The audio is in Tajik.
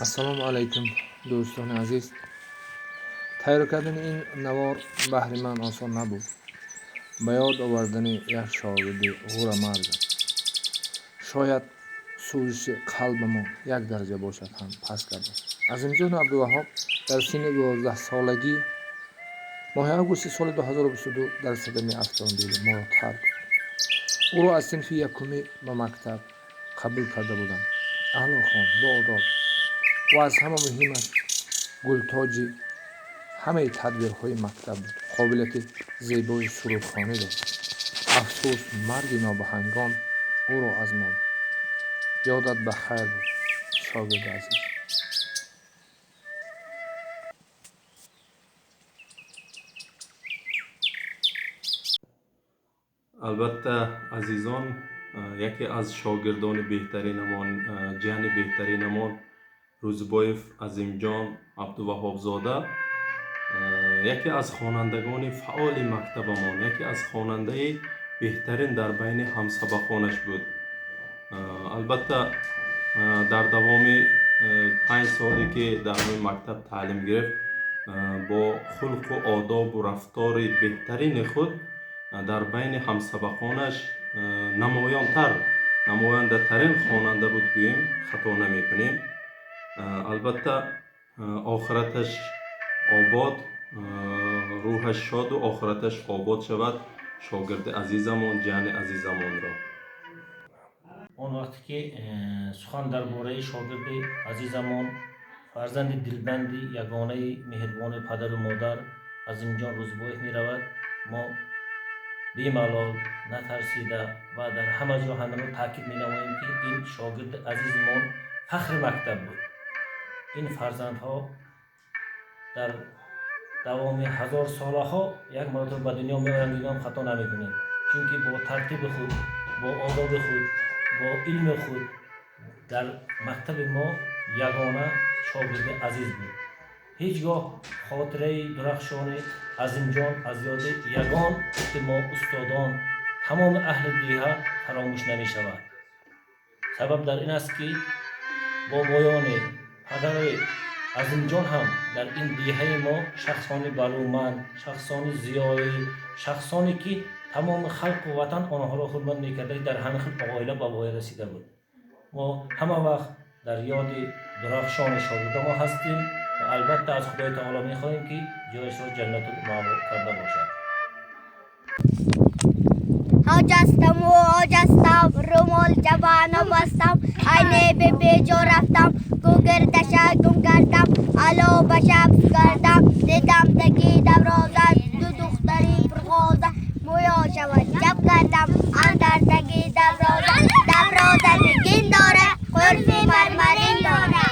Ассалому алайкум, дӯстони азиз. Тайёр кардани ин навор баҳри ман осон набуд. Ба ёд овардани як шогирди ғурамаргам. Шояд сӯзиши қалбамон як дараҷа бошад ҳам паст гардад. Азимҷону Абдуваҳҳоб дар синни 12-солагӣ моҳи августи соли 2022 дар садамаи автомобили моро тарк гуфт. Ӯро аз синфи якумӣ ба мактаб қабул карда буданд. Аълохон, боодоб ва аз ҳама муҳимаш гултоҷи ҳамаи тадбирҳои мактаб буд. Қобилияти зебои сурудхонӣ дошт. Афсӯс, марги нобаҳангом ӯро аз мо бурд. Ёдат ба хайр буд, шогирди азиз. Албатта, азизон, яке аз шогирдони беҳтаринамон, ҷияни беҳтаринамон Рӯзбоев Азимҷон Абдуваҳҳобзода, яке аз хонандагони фаъоли мактабамон, яке аз хонандаи беҳтарин дар байни ҳамсабақонаш буд. Албатта, дар давоми 5 соле ки дар ҳамин мактаб таълим гирифт, бо хулқу одобу рафтори беҳтарини худ дар байни ҳамсабақонаш намоёнтар, намояндатарин хонанда буд гӯем, хато намекунем. Албатта, охираташ обод, рӯҳаш шоду охираташ обод шавад шогирди азизамон, ҷияни азизамонро. Он вақте ки сухан дар бораи шогирди азизамон, фарзанди дилбанди ягонаи меҳрубони падару модар Азимҷон Рӯзбоев меравад, мо бемалол, натарсида ва дар ҳама ҷо ҳаминро таъкид менамоем, ки ин шогирди азизмон фахри мактаб буд. Ин фарзандҳо дар давоми ҳазорсолаҳо як маротиба ба дунё меоянд, гӯям хато намекунем, чунки бо тартиби худ, бо одоби худ, бо илми худ дар мактаби мо ягона шогирди азиз буд. Ҳеҷ гоҳ хотираи дурахшони Азимҷон аз ёди ягон мо устодон, тамоми аҳли деҳа фаромӯш намешавад. Сабаб дар ин аст, ки бобоёни падари Азимҷон ҳам дар ин деҳаи мо шахсони барӯманд, шахсони зиёӣ, шахсоне ки тамоми халқу ватан онҳоро ҳурмат мекарда, дар ҳамин хел оила ба воя расида буд. Мо ҳама вақт дар ёди дурахшони шогирда мо ҳастем ва албатта аз Худои таоло мехоҳем, ки ҷояшро ҷаннатул маъво карда бошад. Ҳоҷастаму ҳоҷастам, румол ҷабано бастам, айне бебеҷо рафтам, гугирдаша гум кардам, ало ба шаб гардам, дидам таги дарвоза ду духтари пурғоза, мӯё шавад ҷаб кардам андар таги дарвоза. Дарвоза нигин дорад, қулфи мармарин дорад.